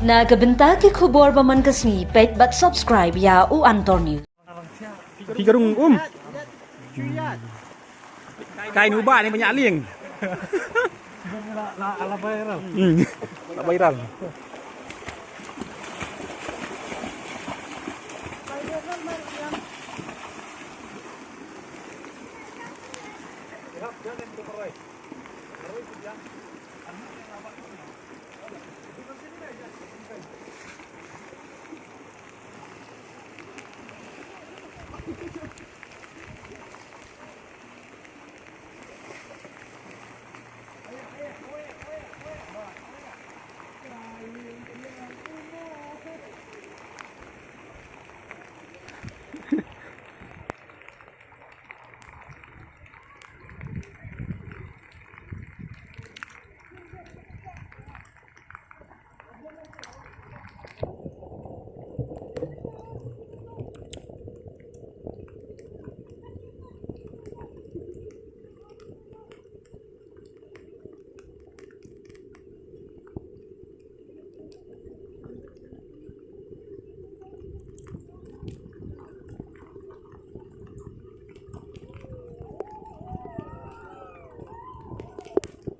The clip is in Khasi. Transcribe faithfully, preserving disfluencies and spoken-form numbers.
Na ka bynta ki khubor ba man ka sngi, peit bad subscribe ïa U Antor News. Phi ka rung um. Kai nu ba ni banyak lieng. La, la, la viral. Hmm. La viral.